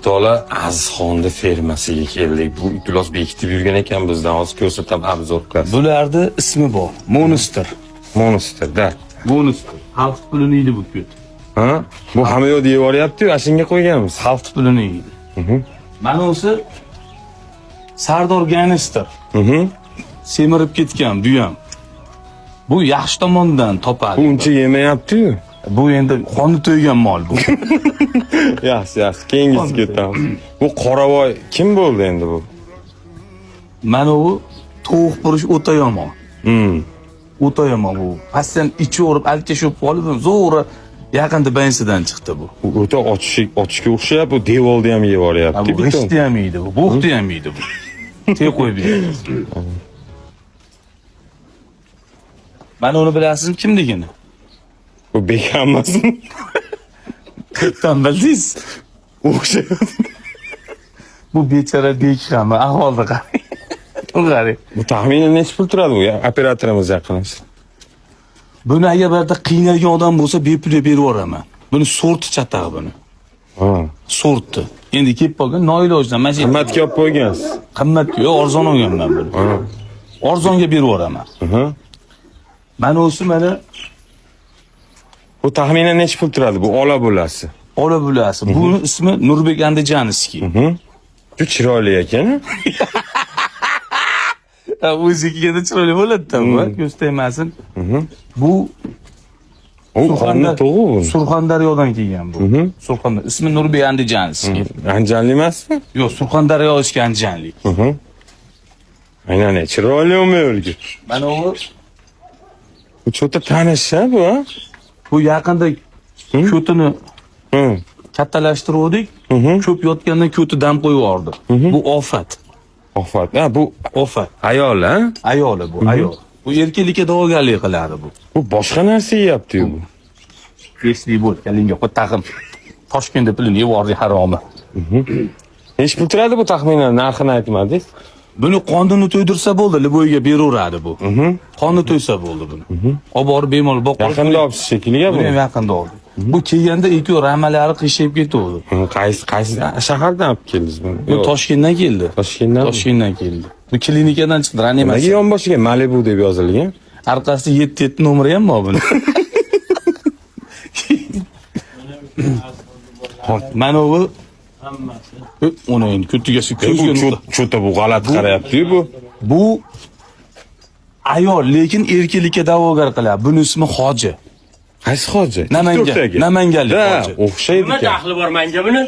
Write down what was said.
O'rtoqlar, Azizxonni fermasiga keldik. Bu iflos bekitib yurgan ekan bizdan. Hozir ko'rsatam обзор qilasiz. Bularni ismi bor. Monster. Monster da. Monster. Xalq pulini yeydi bu ko't. Ha? Bu hamma yoqda yeb yuboryapti-yu, ashunga qo'yganmiz. Xalq pulini yeydi. Mana o'zi Sardor Ganister. Semirib ketgan bu ham. Bu yaxshi tomondan topadi. Bu uncha yemayapti-yu. Bu endi qoni to'ygan mol bu. Yaxshi, yaxshi. Keyingisi ketamiz. Bu Qoravoy kim bo'ldi endi bu? Mana u tovuq purish o'ta yomon. O'ta yomon bu. Pastdan ichi urib, alkash bo'lib qolib, zo'ra yaqinda bansidan chiqdi bu. Bu o'ta ochishga o'xshayapti. Bu devorni ham yeb Ha, yuboryapti. bu g'ishtni ham yeydi bu, bo'xni ham yeydi bu. Tek qo'yib beradi. Mana uni bilasizmi kimligini? Bu Bekam emasmi? Qayerdan bildingiz? O'xshayapti. Bu bechora Bekhammi? Ahvolni qarang. Uni qarang. Bu taxminan necha pul turadi bu? Operatorimiz yaqinlashdi. Buni agar birorta qiynalgan odam bo'lsa, bepulga berib yuboraman. Buni sorti chatag'i buni. Ha. Sorti. Endi kelib qolgan noilojdan mana shu Qimmatga olib qo'ygansiz. qimmatga yo'q, arzon olganman buni. Arzonga berib yuboraman. Mana o'zi mana Bu taxminan necha pul turadi bu ola bo'lasi? ola bulasi. Buni ismi Nurbek Andijanskiy. Juda chiroyli ekan. Ha, o'zi kelganda chiroyli bo'ladi-da bu, ko'z tegmasin. Bu U qonni to'g'i bu. Surxondaryodan kelgan bu. Surxondaryo. Ismi Nurbek Andijanskiy. Andijonlik emasmi? Yo'q, Surxondaryoski Andijanlik. Aynan ne chiroyli o'lgi. Mana u Bu cho'ta tanish ha bu ha? bu yaqinda ko'tini Hı. kattalashtiruvdik. Ko'p yotgandan ko'ti dam qo'yib yubordi. Bu ofat. Ofat. Ha bu Ofat. ayol ha? Ayoli bu, ayol. Bu erkaklikka da'vogarlik qiladi bu. Bu boshqa narsa yeyapti-yu bu. Esli bo'l, kallangga qo'y tag'in. Toshkentda pulini yeb yubordik haromi. Necha pul turadi bu taxminan narxini aytmadingiz? Buni qonini to'ydirsa bo'ldi, liboyga beraveradi bu. Qonni to'ysa bo'ldi buni. Olib borib bemalol boqib. Yaqinda olibsiz shekilli Buni ham bu. yaqinda oldik. Bu kelganda ikki ramalari qiyshayib ketuvdi. Hı, Qaysi shahardan olib keldingiz buni? Bu Yo'q, Toshkentdan keldi. Toshkentdan. Toshkentdan keldi. Bu klinikadan chiqdi, Nega reanimatsiya. yonboshiga Malibu deb yozilgan? Orqasida 7-7 nomeri ham bor buni. Mana bu Hammasi. Uni endi ko'tiga Bu ko'zga cho'ta bu g'alati qarayapti-yu bu. Bu ayol, lekin erkaklikka da'vogar qiladi. Buni ismi Hoji. Qaysi hoji? Namangan, TikTokdagi? Namanganlik Da, hoji. o'xshaydi Nima ekan. daxli bor menga buni?